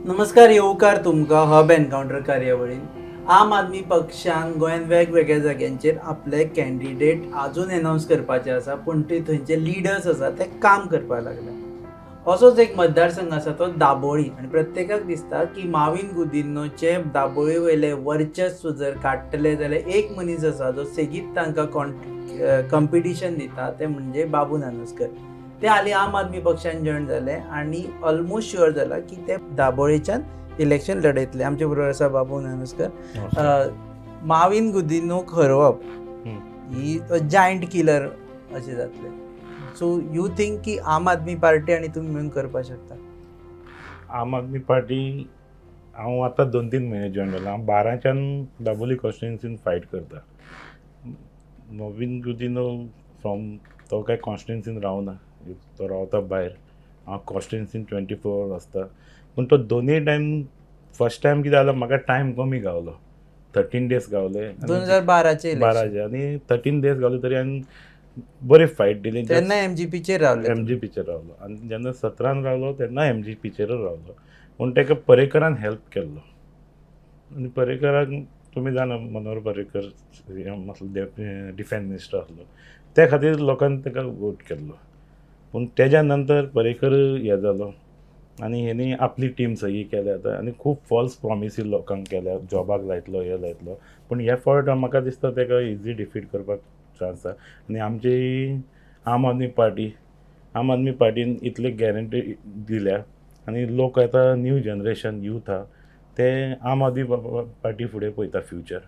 नमस्कार, येवकार तुमकां हब एनकावंटर कार्यावळीन. आम आदमी पक्षान गोंयांत वेगवेगळ्या जाग्यांचेर आपले कॅन्डिडेट अजून एनावन्स करपाचे आसा, पूण ते थंयचे लिडर्स आसा ते काम करपाक लागले. असोच एक मतदारसंघ आसा तो दाबोळी आनी प्रत्येकाक दिसता की माविन गुदिन्होचे दाबोळी वयले वर्चस्व जर काडटले जाल्यार एक मनीस आसा जो सेगीत तांकां कॉम्पिटिशन दिता, ते म्हणजे बाबू नानोस्कर. ते हालीं आम आदमी पक्षान जॉयन जाले आनी ऑलमोस्ट शुअर जाला की ते दाबोळेच्यान इलेक्शन लढयतले. आमचे बरोबर आसा बाबू नानोस्कर. माविन गुदिन्होक हरोवप ही जायंट किलर अशें जातलें. सो you think की आम आदमी पार्टी आनी तुमी मेळून करपाक शकता? आम आदमी पार्टी हांव आतां 2-3 म्हयने जॉयन जाला. हांव 12च्यान दाबोली कॉन्स्टिट्युन्सीन फायट करता. माविन गुदिन्हो फ्रॉम तो काय कॉन्स्टिट्युन्सीन रावना, तो रावता भायर. हांव कॉन्स्टिट्युन्सीन 24 आसता. पूण तो दोनूय टायम, फर्स्ट टायम कितें जालो, म्हाका टायम कमी गावलो, 13 डेज गावले. 2012चे. 12चे आनी 13 डेज गावले तरी हांवें बरी फायट दिली. तेन्ना एमजीपीचेर रावले. एमजीपीचेर रावलो आनी जेन्ना 17 रावलो तेन्ना एमजीपीचेरच रावलो. पूण ताका पर्रेकरान हेल्प केल्लो आनी पर्रेकराक तुमी जाणा, मनोहर पर्रेकर डिफेन्स मिनिस्टर आसलो, त्या खातीर लोकांनी ताका वोट केल्लो. पूण तेज्या नंतर पर्रेकर हें जालो आनी हेणी आपली टीम सगळी केल्या आतां आनी खूब फॉल्स प्रोमिसी लोकांक केल्या, जॉबाक लायतलो, हें लायतलो. पूण हे फावट म्हाका दिसता ताका इजी डिफीट करपाक चान्स आसा. आनी आमची आम आदमी पार्टी, आम आदमी पार्टीन इतली गॅरंटी दिल्या आनी लोक आतां न्यू जनरेशन यूथ आहा ते आम आदमी पार्टी फुडें पळयता फ्युचर.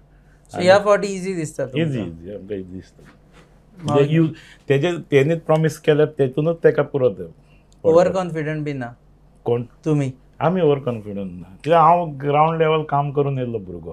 ह्या फावटी इजी दिसता? इजी, इजी आमकां इजी दिसता. म्हणजे तेजे तेणीच प्रॉमीस केल्यार तेतूनच ताका पुरो. ओवर कॉन्फिडंट बी ना? कोण? तुमी. आमी ओवर कॉन्फिडंट ना, कित्याक हांव ग्रावंड लेवल काम करून येयल्लो भुरगो,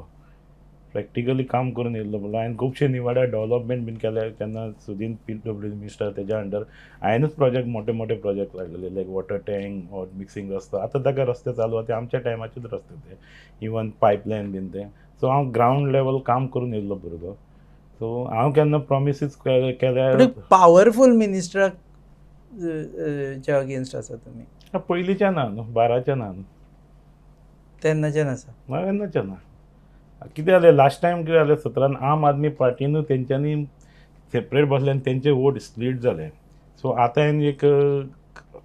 प्रॅक्टिकली काम करून येयल्लो भुरगो. हांवें खुबशे निवाड्या डेवलपमेंट बीन केल्या. तेन्ना सुदीन पीडब्ल्यूडी मिनिस्टर, तेज्या अंडर हांवेंनूच प्रोजेक्ट, मोठे मोठे प्रोजेक्ट काडलेले, लायक वॉटर टँक ऑर मिक्सिंग रस्तो. आतां ताका रस्ते चालू आहा ते आमच्या टायमाचेच रस्ते ते, इवन पायपलायन बीन ते. सो हांव ग्रावंड लेवल काम करून येयल्लो भुरगो. सो हांव केन्ना प्रोमिसीस केल्या. पावरफूल मिनिस्टराक च्या अगेन्स्ट आसा तुमी? पयलींच्यान ना न्हू, 12च्या ना न्हू. तेन्नाच्यान आसा. तेन्नाच्यान ना. कितें जालें लास्ट टायम, कितें जालें 17 आम आदमी पार्टीनूय तेंच्यांनी सेपरेट बसले आनी तेंचे वोट स्प्लीट जाले. सो आतां हांवें एक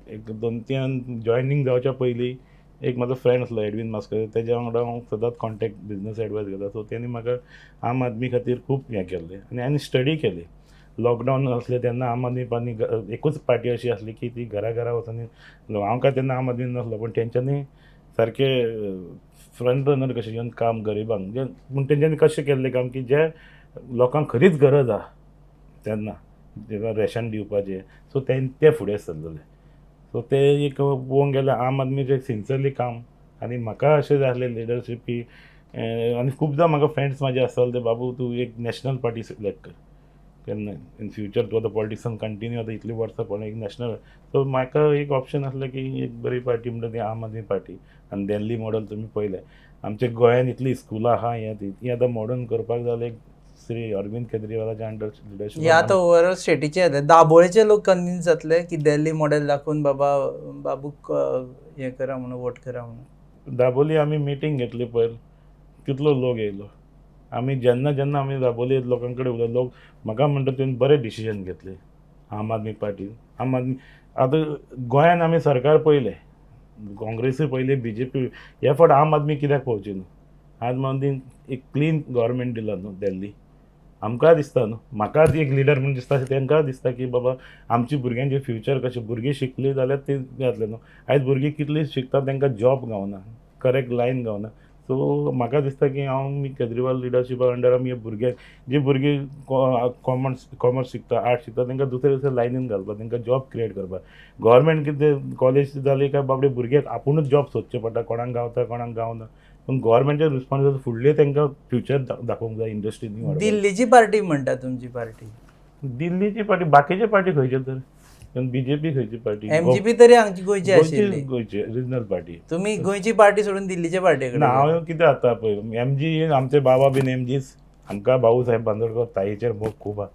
एक 2-3 जॉयनींग जावच्या पयलीं एक म्हजो फ्रेंड आसलो एडवीन मास्कर, तेज्या वांगडा हांव सदांच कॉन्टेक्ट, बिजनस एडवायस घेता. सो तेणी म्हाका आम आदमी खातीर खूब हें केल्लें आनी हांवें स्टडी केली. लॉकडावन आसलें तेन्ना आम आदमी पार्टी एकूच पार्टी अशी आसली की ती घरा घरा वचून, हांव काय तेन्ना आम आदमी नासलो, पूण तेंच्यांनी सारकें फ्रंट रनर कशें येवन काम गरिबांक, पूण तेंच्यांनी कशें केल्लें काम की जे लोकांक खरीच गरज आहा तेन्ना रेशन दिवपाचें, सो ते फुडें सरलेले. सो ते एक पळोवंक गेल्यार आम आदमीचें सिन्सियरली काम. आनी म्हाका अशें जाय आसलें लिडरशीप की, आनी खुबदां म्हाका फ्रेंड्स म्हाजे आसताले ते, बाबू तूं एक नॅशनल पार्टी सिलेक्ट कर केन्ना इन फ्युचर, तूं आतां पॉलिटिक्सान कंटिन्यू आतां इतलीं वर्सां पळय एक नॅशनल. सो म्हाका एक ऑप्शन आसलें की एक बरी पार्टी म्हणटा ती आम आदमी पार्टी. आनी दिल्ली मॉडल तुमी पळयलें, आमच्या गोंयान इतलीं स्कुलां आहा, हें ती आतां मॉडर्न करपाक जाल्यार एक श्री अरविंद केजरीवालाच्या अंडर लिडरशीप. हे आतां ओवरऑल स्टेटीचे जाले, दाबोळेचे लोक कन्विन्स जातले की दिल्ली मॉडेल दाखोवन बाबा बाबूक हें करा म्हणून, वोट करा म्हणून? दाबोली आमी मिटींग घेतली पयर, कितलो लोक येयलो. आमी जेन्ना जेन्ना आमी दाबोली लोकां कडेन उलयले, लोक म्हाका म्हणटा तुवें बरें डिसिजन घेतलें आम आदमी पार्टीन. आम आदमी आतां गोंयान आमी सरकार पळयलें, काँग्रेसूय पळयली, बीजेपी, हे फावट आम आदमी कित्याक पळोवची न्हू? आम आदमी एक क्लीन गव्हर्मेंट दिला न्हू दिल्ली. आमकां दिसता न्हू, म्हाका एक लिडर म्हूण दिसता, तांकां दिसता की बाबा आमची भुरग्यांचें फ्युचर कशें, भुरगीं शिकलीं जाल्यार ती जातलें न्हू. आयज भुरगीं कितलीं शिकता, तांकां जॉब गावना, करेक्ट लायन गावना. सो म्हाका दिसता की हांव केजरीवाल लिडरशिपा अंडर आमी भुरग्यांक, जी भुरगीं कॉमर्स शिकता, आर्ट्स शिकता, तांकां दुसरे दुसरे लायनीन घालपाक, तांकां जॉब क्रिएट करपाक. गव्हर्मेंट कितें कॉलेज जाली काय बाबडे भुरग्यांक आपुणूच जॉब सोदचे पडटा, कोणाक गावता कोणाक गावना. पूण गव्हर्मेंटाचे रिस्पॉन्सिबिलिटी फुडले तांकां फ्युचर दाखोवंक जाय, इंडस्ट्री. दिल्लीची पार्टी म्हणटा तुमची पार्टी? दिल्लीची पार्टी, बाकीचे पार्टी खंयचे तर? बीजेपी खंयची पार्टी? एमजीपी तरी हांगची गोंयची आशिल्ली. गोंयची रिजनल पार्टी. तुमी गोंयची पार्टी सोडून दिल्लीच्या पार्टी ना, हांव कितें जाता पळय, एमजी आमचे बाबा बीन एमजीच. आमकां भाऊ साहेब बांदोडकर ताईचेर मोग खूब आहा,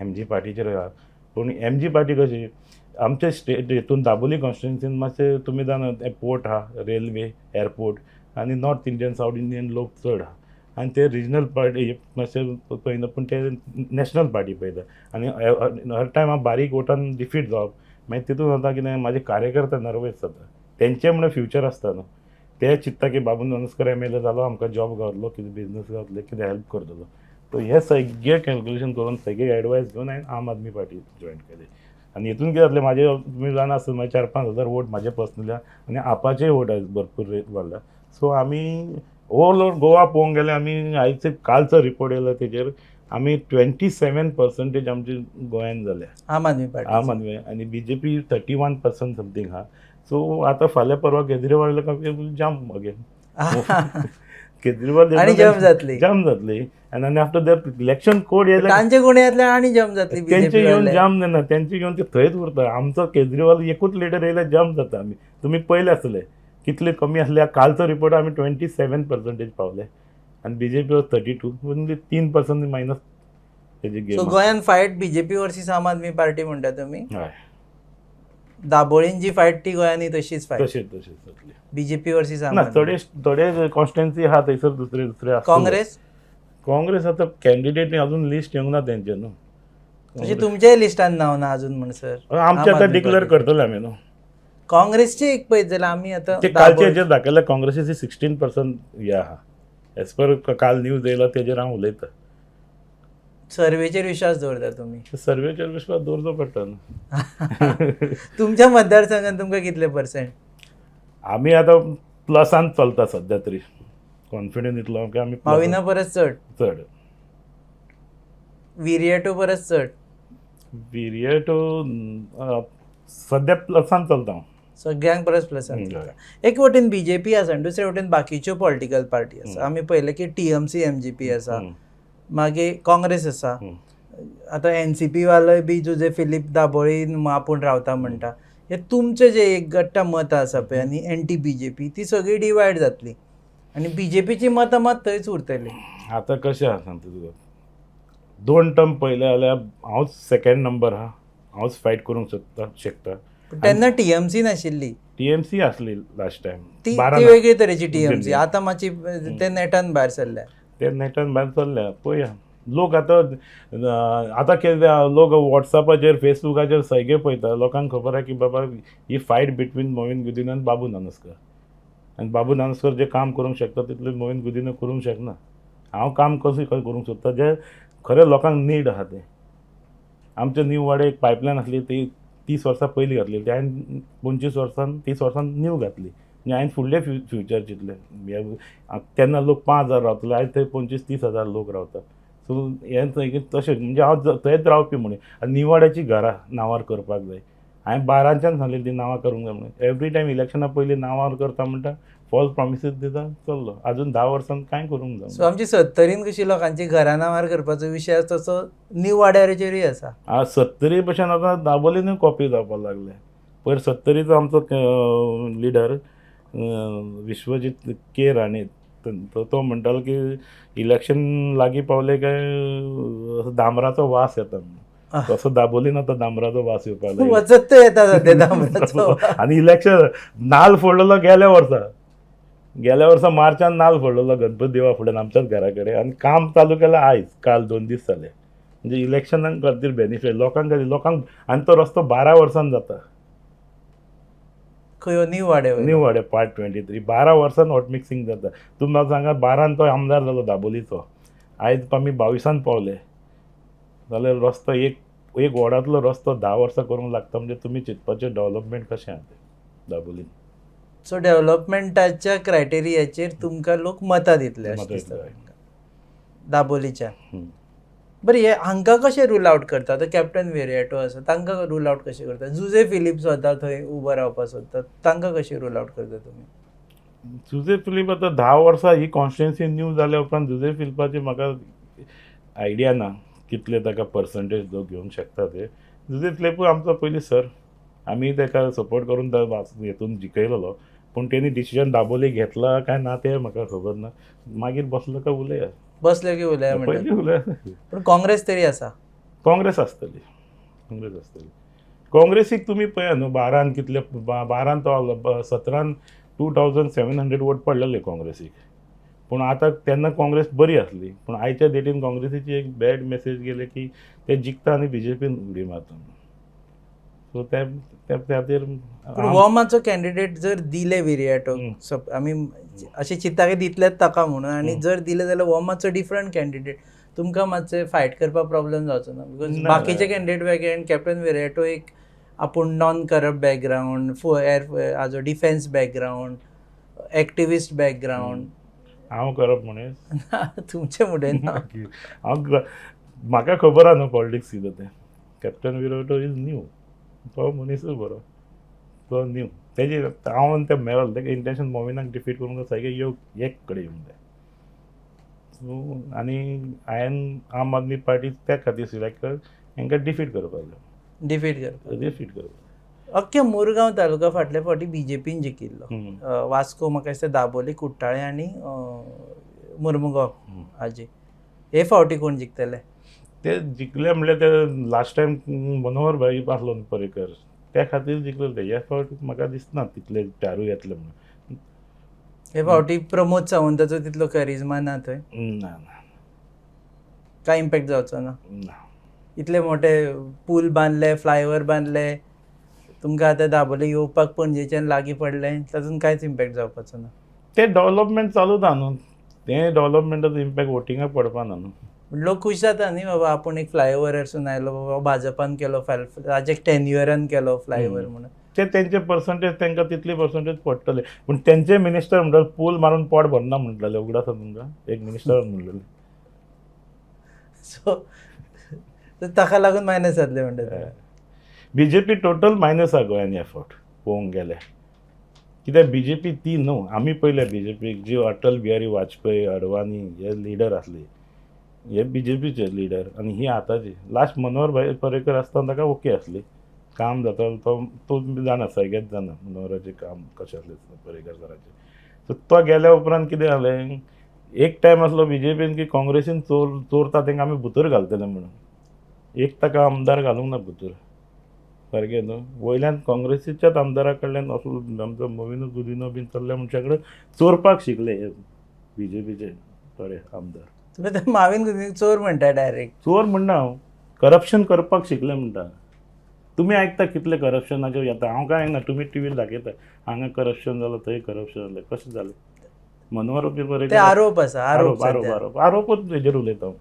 एमजी पार्टीचेर आहा. पूण एमजी पार्टी कशी आमचे स्टेट हितून दाबोली कॉन्स्टिट्युन्सीन मातशें तुमी जाणा पोर्ट आहा, रेल्वे, एअरपोर्ट आनी नॉर्थ इंडियन, सावथ इंडियन लोक चड आहा आनी ते रिजनल पार्टी मातशें पळयना, पूण ते नॅशनल पार्टी पळयता आनी हर टायम हांव बारीक वोटान डिफीट जावप, मागीर तितून जाता कितें, म्हाजे कार्यकर्ते नर्वस जाता. तेंचें म्हणल्यार फ्युचर आसता न्हू, ते चिंत्ता की बाबू नानोस्कर एमएलए जालो, आमकां जॉब गावतलो, कितें बिजनस गावतले, कितें हेल्प करतलो. सो हें सगळें कॅल्कुलेशन करून, सगळें एडवायस घेवन हांवें आम आदमी पार्टी जॉयन केली. आनी हितून कितें जातलें, म्हाजें तुमी जाणा आसतलें, म्हाजे 4-5 हजार वोट म्हाजे पर्सनली आनी आपाचेय वोट आयज भरपूर वाडला. सो आमी ओवरऑल गोवा पळोवंक गेल्यार आमी आयचे कालचो रिपोर्ट येयला तेजेर आमी 27% आमची गोंयान जाल्या आम आदमी पार्टी. आम आदमी, आनी बीजेपी 31% समथींग आहा. सो आतां फाल्यां परवां केजरीवाल जाम अगेन, केजरीवाल आनी जम जातली. जाम जातली. आनी आफ्टर that election code येयले, तांचे कोण येतले आनी जम जातली. तेंचे बीजेपी येवन जाम जायना, तेंचे येवन ते थंयच उरता. आमचो केजरीवाल एकूच लिडर येयल्यार जाम जाता आमी. तुमी पयले आसले कितले कमी आसले, कालचो रिपोर्ट आमी 27% पावले आनी बीजेपी वॉज 32, म्हणजे 3% मायनस तेजी सो गेम. गोंयान fight BJP versus Aam Aadmi party म्हणटा तुमी. हय. दाबोळीन जी फायट ती गोंयांनी तशीच फायट. तशेंच तशेंच जातली. बीजेपी वर्सीस आम ना, आदमी. थोडे थोडे कॉन्स्टिट्युएन्सी आहा थंयसर दुसरे दुसरे आसतले. काँग्रेस? काँग्रेस आतां कॅन्डिडेट अजून लिस्ट येवंक ना तेंचे न्हू. तशें तुमच्याय लिस्टान नांव ना अजून म्हणसर. आमचे आम आतां आदमी डिक्लेअर पार्टी. करतले आमी न्हू. काँग्रेसचे एक पळयत जाल्यार आमी आतां ते कालचे हेजेर दाखयल्या काँग्रेसीचे 16% हे आहा, एज पर काल न्यूज येयला तेजेर हांव उलयतां. सर्वेचेर विश्वास दवरता तुमी? सर्वेचेर विश्वास दवरचो पडटा न्हू. तुमच्या मतदारसंघात तुमकां कितले पर्सेंट? आमी आतां प्लसान चलता सद्या तरी, कॉन्फिडन्स इतलो की आमी plus माविना परस चड? चड. विरियटो परस चड? विरियटो सद्या प्लसान चलता हांव. सगळ्यांक परस प्लसान चलता. एक वटेन बीजेपी आसा आनी दुसरे वटेन बाकीच्यो पॉलिटिकल पार्टी आसा. आमी पळयलें की टीएमसी एमजीपी आसा, मागीर काँग्रेस आसा, आतां एनसीपी वालोय बी जुजे फिलीप दाबोळी आपूण रावता म्हणटा. हे तुमचे जे एक गट्टा मतां आसा पळय आनी एंटी बीजेपी ती सगळी डिवायड जातली आनी बीजेपीची मतां मात थंयच उरतली. आतां कशें आसा सांगता तुका, 2 टर्म पळयले जाल्यार हांवच सेकेंड नंबर आहा, हांवच फायट करूंक शकता. पूण तेन्ना टीएमसी नाशिल्ली. टीएमसी आसली लास्ट टायम. ती ती वेगळी तरेची टीएमसी, आतां मातशी ते नेटान भायर सरल्या. ते नेटान भायर सरल्या. पळया लोक आतां आतां कितें लोक वॉट्सॅपाचेर फेसबुकाचेर सगळे पळयता. लोकांक खबर आहा की बाबा ही फायट बिटवीन मोविन गुदिन्हो आनी बाबू नानोस्कर, आनी बाबू नानोस्कर जे काम करूंक शकता तितलें मोविन गुदिन्हो करूंक शकना. हांव काम कशें करूंक सोदता जें खरें लोकांक नीड आहा तें. आमच्या न्यू वाडे एक पायपलायन आसली, ती 30 वर्सां पयलीं घातली, ती हांवें 25 वर्सान 30 वर्सान न्यू घातली. म्हणजे हांवें फुडलें फ्युचर चिंतलें. तेन्ना लोक 5,000 रावतले, आयज थंय 25-30 हजार लोक रावता. सो हें थंय तशें म्हणजे हांव थंयच रावपी म्हणून. आनी निवाड्याची घरां नांवार करपाक जाय. हांवें 12च्यान सांगलें ती नांवां करूंक जाय म्हणून. एवरी टायम इलेक्शना पयलीं नांवार करता म्हणटा, फॉल्स प्रॉमिसीस दिता, चल्लो. अजून 10 वर्सां कांय करूंक जावना. सो आमची सत्तरीन कशी लोकांची घरां नांवार करपाचो विशय आसा तसो न्यू वाड्याचेरूय आसा. सत्तरी भशेन आतां दाबोलीनूय कॉपी जावपाक लागले. पयर सत्तरीचो आमचो लिडर विश्वजीत के राणे तो म्हणटालो की इलेक्शन लागीं पावलें काय दामराचो वास येता म्हणून. तसो दाबोलीन आतां दामराचो वास येवपाक लागलो. वचत तो येता सद्या दामराचो. आनी इलेक्शन नाल फोडलेलो गेल्या वर्सा, गेल्या वर्सा मार्चान नाल फोडलेलो गणपती देवा फुड्यान आमच्याच घरा कडेन, आनी काम चालू केलां आयज काल 2 दीस जाले. म्हणजे इलेक्शनाक खातीर बेनिफीट लोकांक खातीर, लोकांक. आनी तो रस्तो 12 वर्सान जाता. खंय? न्यू वाडे? न्यू वाडे पार्ट 23 12 वर्सान हॉट मिक्सिंग जाता. तुमी म्हाका सांगा, 12 तो आमदार जालो दाबोलीचो, आयज आमी 22 पावले जाल्यार रस्तो एक वॉर्डांतलो रस्तो 10 वर्सां करूंक लागता. म्हणजे तुमी चिंतपाचें डेवलपमेंट कशें आहा तें दाबोलीन. सो डेवलपमेंटाच्या क्रायटेरियाचेर तुमकां लोक मतां दितले अशें दिसता दाबोलीच्या. बरें, हे हांकां कशें रूल आवट करता? आतां कॅप्टन विरियाटो आसा, तांकां रूल आवट कशें करता? जुजे फिलीप स्वता थंय उबो रावपाक सोदता, तांकां कशें रूल आवट करता तुमी? जुजे फिलीप आतां 10 वर्सां ही कॉन्स्टिट्युएन्सी न्यू जाल्या उपरांत जुजे फिलिपाची म्हाका आयडिया ना कितले ताका पर्संटेज लोक घेवंक शकता ते. जुजे फिलीपूय आमचो पयलीं सर, आमी ताका सपोर्ट करून हेतून जिखयलेलो, पूण तेणी डिसिजन दाबोली घेतला काय ना तें म्हाका खबर ना. मागीर बसलो काय उलया, बसले की उलया पयलीं उलया. पूण काँग्रेस तरी आसा. काँग्रेस आसतली, काँग्रेस आसतली. काँग्रेसीक तुमी पळया न्हू, 12न कितले, 12न तो आहलो, 17न 2700 वोट पडलेले काँग्रेसीक. पूण आतां तेन्ना काँग्रेस बरी आसली, पूण आयच्या डेटीन काँग्रेसीची एक बॅड मेसेज गेले की ते जिखता आनी बीजेपीन उडी मारता. सो ते ते खातीर पूण हो मातसो कॅन्डिडेट जर दिले विरियाटो, आमी अशें चिंत्ता की दितलेच ताका म्हणून, आनी जर दिले जाल्यार हो मातसो डिफरंट कॅन्डिडेट, तुमकां मातशें फायट करपाक प्रॉब्लेम जावचो ना, because बाकीचे कॅन्डिडेट वेगळे आनी कॅप्टन विरियाटो एक आपूण नॉन करप्ट बॅकग्रावंड, एअर हाजो डिफेन्स बॅकग्रावंड, एक्टिविस्ट बॅकग्रावंड. हांव करप म्हणून तुमचें फुडें ना. हांव म्हाका खबर आहा न्हू पॉलिटिक्स कितें तें. कॅप्टन विरियाटो is new, तो मनीसूय बरो, तो न्यू. तेजी हांव आनी ते मेळ्ळो तेका इंटेन्शन मोविनाक डिफीट करूंक सारकें येवंक एक कडेन येवंक जाय. सो आनी हांवें आम आदमी पार्टी त्या खातीर सिलेक्ट कर, हेंकां डिफीट करपाक जाय. डिफीट करपाक, डिफीट करपाक. अख्खे मुरगांव तालुका फाटले फावटी बीजेपीन जिखिल्लो. वास्को म्हाका दिसता, दाबोली, कुट्टाळे आनी मुरमुगांव हाजी. हे फावटी कोण जिखतले? ते जिखले म्हणल्यार ते लास्ट टायम मनोहर भाई आसलो न्हू पर्रीकर, त्या खातीर जिखले ते. ह्या फावटी म्हाका दिसना तितले चारूय येतले म्हणून. हे फावटी प्रमोद सावंताचो तितलो करिज्मा ना थंय? ना ना. काय इम्पॅक्ट जावचो ना? ना. इतले मोठे पूल बांदले, फ्लायओवर बांदले, तुमकां आतां दाबोली येवपाक पणजेच्यान लागीं पडलें, तातूंत कांयच इम्पॅक्ट जावपाचो ना? ते डेव्हलपमेंट चालूच आहा न्हू, तें डेव्हलपमेंटाचो इम्पॅक्ट वोटिंगाक पडपा ना न्हू. लोक खूश जाता न्ही, बाबा आपूण एक फ्लायओवरारसून आयलो, बाबा भाजपान केलो, ताजे टेन्युअरान केलो फ्लायओवर म्हणून. ते तेंचे पर्संटेज तांकां तितली पर्संटेज पडटले, पूण तेंचे मिनिस्टर म्हणटाले पूल मारून पोट भरना म्हणटाले. उगडास आसा तुमकां, एक मिनिस्टरान म्हणलेलें. सो ताका लागून मायनस जातले म्हणटा? बीजेपी टोटल मायनस आहा गोंयांत ह्या फावट पळोवंक गेल्यार. कित्याक बीजेपी ती न्हू आमी पळयल्या बीजेपीक, जी अटल बिहारी वाजपेयी, अडवाणी हे लिडर आसले, हे बीजेपीचे लिडर, आनी ही आतांची लास्ट मनोहर भाई पर्रीकर आसतना ताका ओके आसली, काम जातालें. तो तो जाणा, सगळेच जाणा मनोहराचें काम कशें आसलें पर्रीकर सराचें. सो तो गेल्या उपरांत कितें जालें, एक टायम आसलो बीजेपीन की काँग्रेसीन चोर चोरता तांकां आमी भितर घालतले म्हणून, एक ताका आमदार घालूंक ना भितर, सारकें न्हू. वयल्यान काँग्रेसीच्याच आमदारा कडल्यान असलो आमचो मोविनो गुदिनो बीन चल्ल्या मनशा कडेन चोरपाक शिकले हे बीजेपीचे थोडे आमदार. तुमी ते माविन गुदिन्हो चोर म्हणटा डायरेक्ट? चोर म्हणना हांव, करप्शन करपाक शिकले म्हणटा. तुमी आयकता कितले करप्शनाचे येता, हांव कांय आयकना, तुमी टिवीर दाखयता हांगा करप्शन जालां, थंय करप्शन जालें, कशें जालें? मनोहर बी ते पर्रीकर आरोप आसा, आरोप. आरोप आरोप आरोप आरोपच हेजेर उलयता हांव.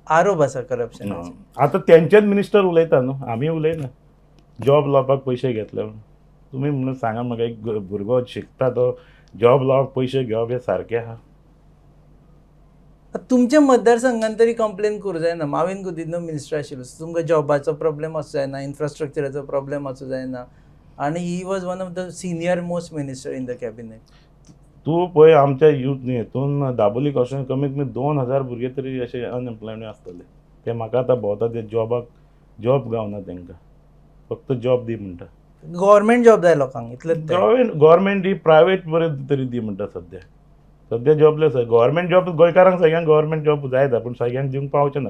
आरोप आसा करप्शनाचे. आतां तेंचेच मिनिस्टर उलयता न्हू, आमी उलयना. जॉब लावपाक पयशे घेतले म्हणून तुमी म्हणून सांगा म्हाका, एक भुरगो शिकता तो जॉब लावपाक पयशे घेवप हें सारकें आहा? तुमच्या मतदारसंघान तरी कंप्लेन करूं जायना, माविन गुदिन्हो मिनिस्टर आशिल्लो, तुमकां जॉबाचो प्रॉब्लेम आसूं जायना, इन्फ्रास्ट्रक्चराचो प्रॉब्लेम आसूं जायना, आनी he was one of the senior most minister in the cabinet. तूं पळय आमच्या यूथ हितून दाबोली कॉन्स्टिट्युएन्सी कमीत कमी 2000 भुरगे तरी अशे अनएम्प्लॉयड आसतले. ते म्हाका आतां भोंवता ते जॉबाक जॉब गावना तांकां, फक्त जॉब दी म्हणटा. गव्हर्मेंट जॉब जाय लोकांक इतलेंच तें. गव्हर्मेंट दी, प्रायवेट बरें तरी दी म्हणटा. सद्या सद्या जॉबलेस, गव्हर्मेंट जॉब गोंयकारांक सगळ्यांक गव्हर्मेंट जॉब जायता, पूण सगळ्यांक दिवंक पावचे ना.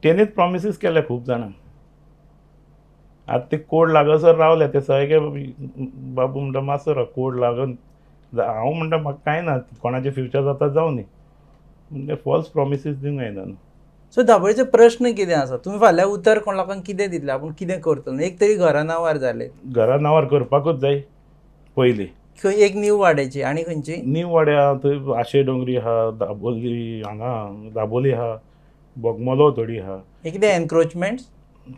तेणीच प्रॉमिसीस केल्या खूब जाणांक. आतां ते कोड लागसर रावले ते सगळे. बाबू म्हणटा मातसो राव, कोड लागून हांव म्हणटा म्हाका कांय ना, कोणाचें फ्युचर जाता जावं न्ही, म्हणजे फॉल्स प्रॉमिसीस दिवंक जायना न्हू. सो दाबोळीचे प्रश्न कितें आसा? तुमी फाल्यां उतर कोण लोकांक कितें दितले, आपूण कितें करतलो? एक तरी घरा नांवार जालें. घरा नांवार करपाकूच जाय पयलीं. खंय एक नीव वाड्याची आनी खंयची? नीव वाड्या थंय आशे डोंगरी आहा, दाबोली हांगा दाबोली आहा, बोगमलो थोडी आहा. हे कितें एनक्रोचमेंट्स?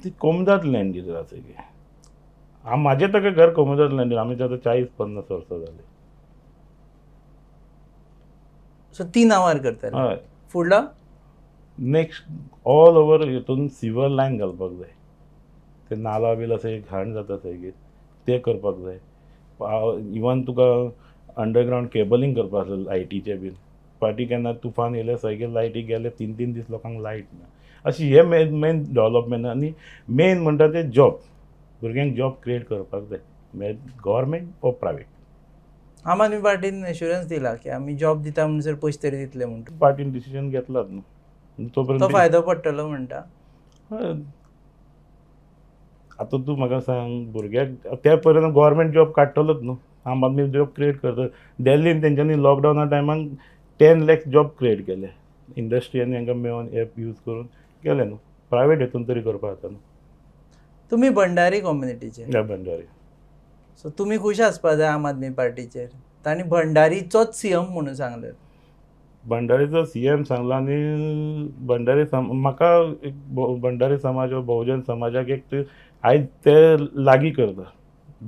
ती कोमदाद लँड आसा सगळी. म्हाजें ताका घर कोमदाद लँड, आमी आतां 40-50 वर्सां जालीं. सो ती नांवार करतले? हय. फुडलो? नेक्स्ट ऑल ओवर हितून सिवर लायन घालपाक जाय. ते नाला बील अशें घाण जाता सगळी, ते करपाक जाय. इवन तुका अंडरग्रावंड केबलिंग करपाक आसलें लायटीचें बीन. फाटीं केन्ना तुफान येयलें, सगळे लायटी गेले, 3-3 दीस लोकांक लायट ना. अशें हे मेन मेन डेवलपमेंट. आनी मेन म्हणटा ते जॉब, भुरग्यांक जॉब क्रिएट करपाक जाय, गव्हर्मेंट ओ प्रायवेट. आम आदमी पार्टीन एश्युरन्स दिला की आमी जॉब दिता म्हणसर पयशे तरी दितले म्हणटा. पार्टीन डिसिजन घेतलात न्हू, तो तो फायदो पडटलो म्हणटा? हय. आतां तूं म्हाका सांग, भुरग्याक त्या पर्यंत गव्हर्मेंट जॉब काडटलोच न्हू. आम आदमी जॉब क्रिएट करता. दिल्लीन तेंच्यांनी लॉकडावना टायमाक 10 लॅक्स जॉब क्रिएट केले. इंडस्ट्री आनी हांकां मेळोन एप यूज करून केले न्हू. प्रायवेट हितून तरी करपाक जाता न्हू. तुमी भंडारी कम्युनिटीचे. ह्या भंडारी. सो तुमी खूश आसपा जाय आम आदमी पार्टीचेर. तांणी भंडारीचोच सीएम म्हणून सांगलें. भंडारीचो सीएम सांगला आनी भंडारी म्हाका एक भंडारी समाज वा बहुजन समाजाक एक ते आयज ते लागीं करता.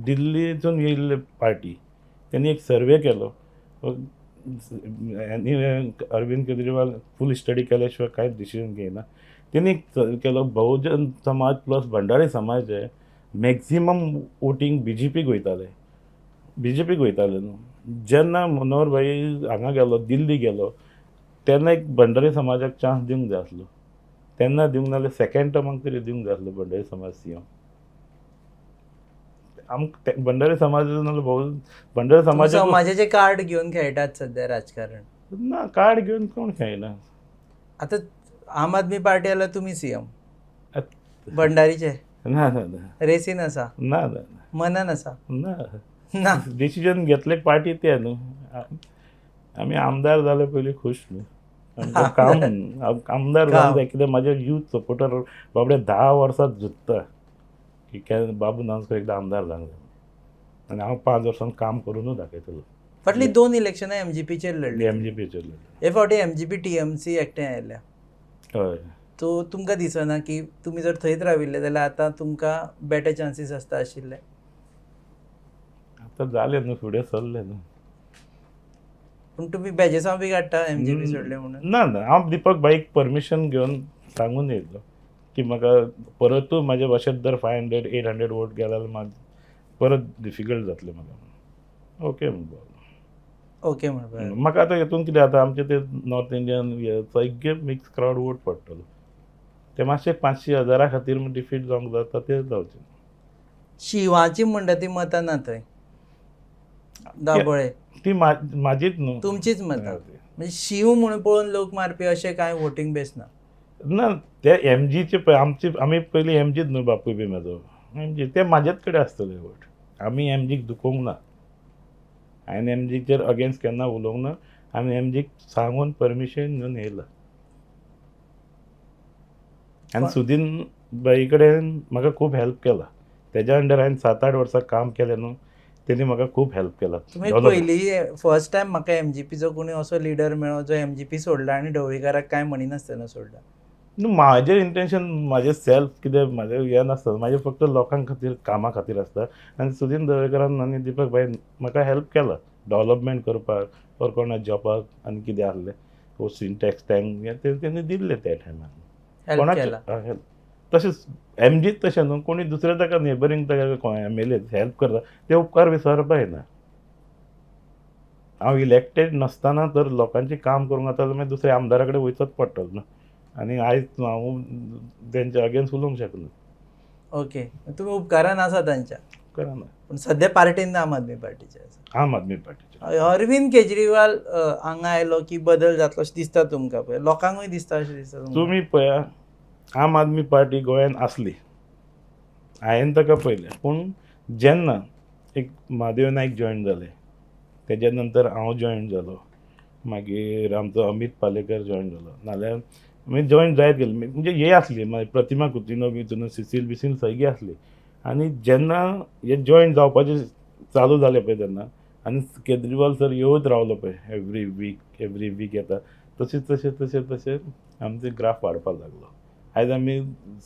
दिल्लीसून येयल्ले पार्टी तेणी एक सर्वे केलो आनी अरविंद केजरीवाल फूल स्टडी केल्या शिवाय कांयच डिसिजन घेयना. तेणी एक केलो बहुजन समाज प्लस भंडारी समाज हे मॅक्सिमम वोटींग बीजेपीक वयताले, बीजेपीक वयताले न्हू. जेन्ना मनोहर भाई हांगा गेलो, दिल्ली गेलो, तेन्ना एक भंडारी समाजाक चान्स दिवंक जाय आसलो. तेन्ना दिवंक नाजाल्यार सेकेंड टर्माक तरी दिवंक जाय आसलो भंडारी समाज सीएम. आमकां भंडारी समाज नाजाल्यार भोव भंडारी समाजाक समाजाचे कार्ड घेवन खेळटात सध्या राजकारण. ना, कार्ड घेवन कोण खेळना. आतां आम आदमी पार्टी जाल्यार तुमी सीएम भंडारीचे. ना ना ना, रेसीन आसा. ना ना, मनान आसा. ना ना, डिसिजन घेतले पार्टी ते न्हू. आमी आमदार जाले पयलीं खूश न्हू. आमकां काम आमदार जावंक जाय. कित्याक म्हाजे यूथ सपोर्टर बाबडे 10 वर्सां झुजता की बाबू नानस्कर एकदां आमदार जावंक जाय आनी हांव 5 वर्सां काम करुनूच दाखयतलो. फाटलीं 2 इलेक्शनां एमजीपीचेर लढली. एमजीपीचेर लढली. हे फावटी एमजीपी टीएमसी एकठांय आयल्या. हय. सो तुमकां दिसना की तुमी जर थंयच राविल्ले जाल्यार आतां तुमकां बेटर चान्सीस आसता आशिल्ले? आतां जालें न्हू, फुडें सरलें न्हू. पूण तुमी बेजेसांव बी काडटा एमजीपी सोडलें म्हणून? ना ना, हांव दीपक भाईक परमिशन घेवन सांगून येयल्लो की म्हाका परतूय म्हाजे भाशेन जर 500 800 वोट गेले जाल्यार म्हाका परत डिफिकल्ट जातलें म्हाका. ओके म्हणपाक. ओके म्हणपाक. म्हाका आतां हितून कितें जाता, आमचे ते नॉर्थ इंडियन हे सगळे मिक्स क्रावड वोट पडटलो. ते मातशे 500 हजारा खातीर डिफीट जावंक जाता, ते जावचें. शिवाची म्हणटा ती मतां ना थंय दाबोळे. ती म्हाजीच न्हू, तुमचीच मतां. म्हणजे शिव म्हणून पळोवन लोक मारपी अशें कांय वोटींग बेस ना. ना, ते एमजीचे पळय आमची आमी पयलीं एमजीच न्हू, बापूय बी म्हाजो एमजी, ते म्हाजेच कडेन आसतले वोट. आमी एमजीक दुखोवंक ना, हांवें एमजीचेर अगेन्स्ट केन्ना उलोवंक ना. आमी एमजीक सांगून परमिशन घेवन येयला. आनी सुदीन बाई कडेन म्हाका खूब हेल्प केला. तेज्या अंडर हांवें 7-8 वर्सां काम केलें न्हू, तेणी म्हाका खूब हेल्प केला. तुमी पयली फर्स्ट टायम म्हाका एमजीपीचो कोणी असो लिडर मेळ्ळो जो एमजीपी सोडला आनी ढवळीकाराक कांय म्हणिनासतना सोडला. न्हू, म्हाजें इंटेन्शन म्हाजें सेल्फ कितें म्हाजें हें नासता, म्हाजें फक्त लोकां खातीर कामा खातीर आसता. आनी सुदीन ढवळीकारान आनी दीपक भाई म्हाका हेल्प केला डेवलपमेंट करपाक ओर कोणा जॉबाक आनी कितें आहलें वो सिंटेक्स टँक हें ते तेणी दिल्लें त्या टायमार. कोणाचें तशेंच एमजीत तशें न्हू, कोणी दुसरे ताका नेबरींग ताका एमएलए हेल्प करता ते उपकार विसरपा येना. हांव इलेक्टेड नासतना तर लोकांचें काम करूंक जाता जाल्यार मागीर दुसऱ्या आमदारा कडेन वयचोच पडटलो न्हू. आनी आयज हांव तेंच्या अगेन्स्ट उलोवंक शकना. ओके, तुमी उपकारान आसा तांच्या. उपकारान. पूण सद्या पार्टीन ना आम आदमी पार्टीचे आसा. आम आदमी पार्टीचे. अरविंद केजरीवाल हांगा आयलो की बदल जातलो अशें दिसता तुमकां? पळय लोकांकूय दिसता अशें दिसता? तुमी पळया, आम आदमी पार्टी गोंयांत आसली, हांवें ताका पळयलें. पूण जेन्ना एक महादेव नायक जॉयन जाले, तेज्या नंतर हांव जॉयन जालो, मागीर आमचो अमीत पालेकर जॉयन जालो, नाल्यार मागीर जॉयन जायत गेले. म्हणजे हे आसली मागीर प्रतिमा कुतिनो बितिनो सिसील बिसील सगळी आसली. आनी जेन्ना हे जॉयन जावपाचें चालू जालें पळय तेन्ना, आनी केजरीवाल सर येवत रावलो पळय एवरी वीक एवरी वीक येता, तशें तशें तशें तशें आमचो ग्राफ वाडपाक लागलो. आयज आमी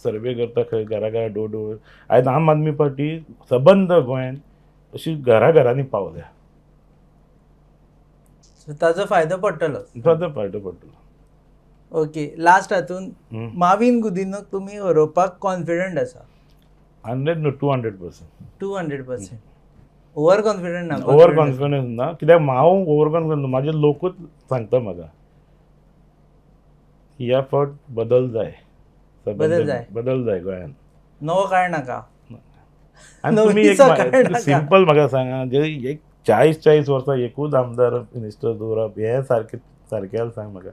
सर्वे करता खंय घरा घरा डोर डोर. आयज आम आदमी पार्टी सबंद गोंयांत अशी घरा घरांनी पावल्या. ताजो फायदो पडटलो. ताजो फायदो पडटलो. ओके, लास्ट हातून माविन गुदिनोक तुमी हरोवपाक कॉन्फिडंट आसा? 100 न्हू, 200%. 200%. ओवर कॉन्फिडंट ना? ओवर कॉन्फिडन्स ना, कित्याक हांव ओवर कॉन्फिडन्स, म्हाजे लोकूच सांगता म्हाका ह्या फावट बदल जाय. बदल जाय, बदल जाय गोंयांत. नवो काळ नाका. आनी तुमी एक सिंपल म्हाका सांगा, जे एक 40-40 वर्सां एकूच आमदार मिनिस्टर दवरप हें सारकें सारकें सांग म्हाका.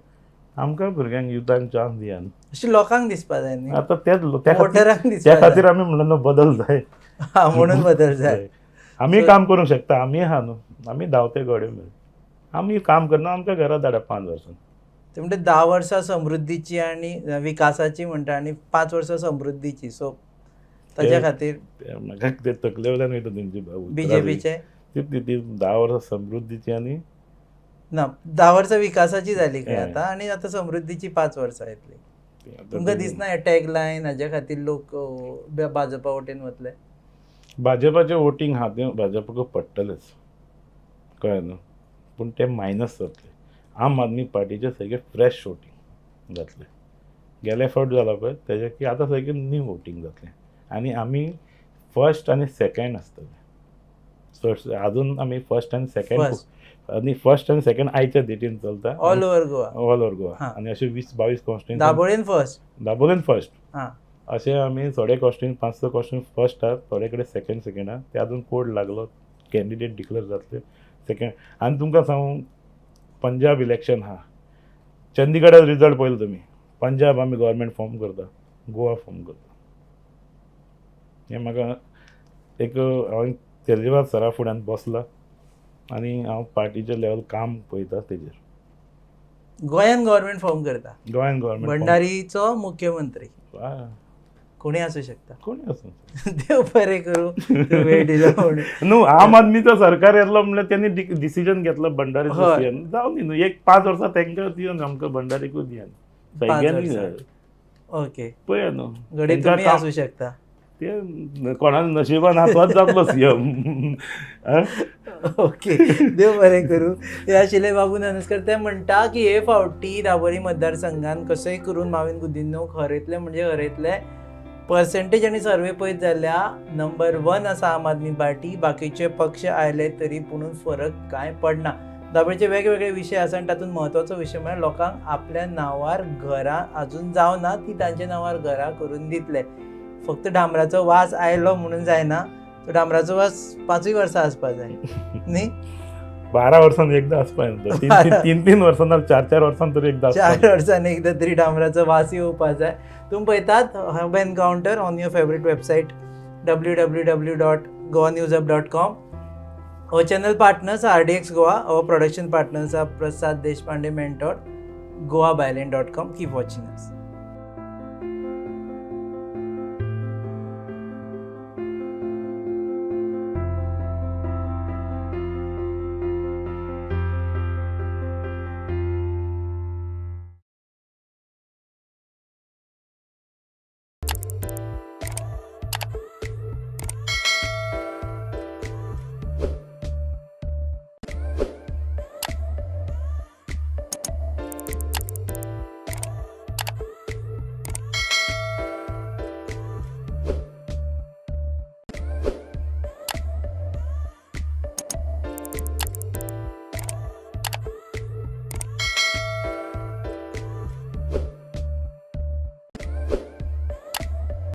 आमकां भुरग्यांक युथांक चान्स दिया. अशें लोकांक दिसपा जाय न्ही, आतां तेच वोटरांक त्या दिसपा खातीर आमी म्हणलें न्हू बदल जाय, म्हणून बदल जाय. आमी काम करूंक शकता, आमी आहा न्हू, आमी धांवते घोडे मेरेन आमी काम करना, आमकां घरा धाडा 5 वर्सां. ते म्हणटा 10 वर्सां समृद्धीची आनी विकासाची म्हणटा आनी 5 वर्सां समृद्धीची. सो ताच्या खातीर म्हाका ते तकले वयल्यान वयता तेंची बीजेपीचे ती 10 वर्सां समृद्धीची आनी ना 10 वर्सां विकासाची जाली खंय आतां, आनी आतां समृद्धीची 5 वर्सां येतली. तुमकां दिसना हे टॅग लायन हाज्या खातीर लोक भाजपा वटेन वतले? भाजपाचें वोटींग आहा तें भाजपाक पडटलेंच, कळ्ळें न्हू, पूण तें मायनस जातलें. आम आदमी पार्टीचें सगळें फ्रेश वोटींग जातलें. गेले फावट जाला पळय तेजें की आतां सगळें न्यू वोटींग जातलें आनी आमी फर्स्ट आनी सेकेंड आसतले. आजून आमी फर्स्ट आनी सेकेंड आनी फर्स्ट आनी सेकेंड आयच्या डेटीन चलता all over Goa, all over Goa. आनी अशे 20-22 कॉन्स्टिट्युएन्सी दाबोळीन फर्स्ट, दाबोळीन फर्स्ट. अशें आमी थोडे कॉन्स्टिट्युएन्सी 5-6 कॉन्स्टिट्युएन्सी फर्स्ट आहात, थोडे कडेन सेकेंड सेकेंड आहा. ते आजून कोड लागलो, कॅन्डिडेट डिक्लेअर जातले सेकेंड. आनी तुमकां सांगू, पंजाब इलेक्शन आहा, चंदीगडात रिजल्ट पळयलो तुमी, पंजाब आमी गव्हर्मेंट फॉर्म करता, गोवा फॉर्म करता. हें म्हाका एक हांवें केजरीवाल सरा फुड्यान बसला आनी हांव पार्टीचें लेवल काम पळयता तेजेर. गोंयान गव्हर्मेंट फॉर्म करता, गोंयान गव्हर्मेंट, भंडारीचो मुख्यमंत्री कोणी आसूं शकता, कोणी आसूं. देव बरें करूं वेळ दिलो म्हणून. न्हू आम आदमीचो सरकार येतलो म्हणल्यार तेणी डिसिजन घेतलो भंडारीचो सीएम जावं दी न्हू, एक 5 वर्सां तांकां दिवन आमकां भंडारीकूच दियान सगळ्यांनी. ओके पळया न्हू, घडये तुमी आसूं शकता, ते कोणा नशिबान आहा तोच जातलो सीएम. ओके, देव बरें करूं. हे आशिल्ले बाबू नानसकर. ते म्हणटा की हे फावटी दाबोळी मतदारसंघान कसोय करून माविन गुदिन्होक हरयतले म्हणजे हरयतले. पर्सेंटेज आनी सर्वे पळयत जाल्यार नंबर 1 आसा आम आदमी पार्टी, बाकीचे पक्ष आयले तरी पुणून फरक कांय पडना. दाबोळीचे वेगवेगळे विशय आसा आनी तातूंत म्हत्वाचो विशय म्हळ्यार लोकांक आपल्या नांवार घरां आजून जावना, ती तांच्या नांवार घरां करून दितले. फक्त डांबराचो वास आयलो म्हणून जायना, तो डांबराचो वास 5 वर्सां आसपा जाय न्ही, 12 वर्सांनी एकदां आसपा जाय, 3-3 वर्सां 4-4 वर्सां तरी एकदां, 4 वर्सांनी एकदां तरी डांबराचो वास येवपा जाय. तुमी पळयतात hub encounter on your favourite website www.goanewshub.com. Our channel partners are RDX Goa, our production partners are Prasad Deshpande Mentor, goabyline.com. Keep watching us.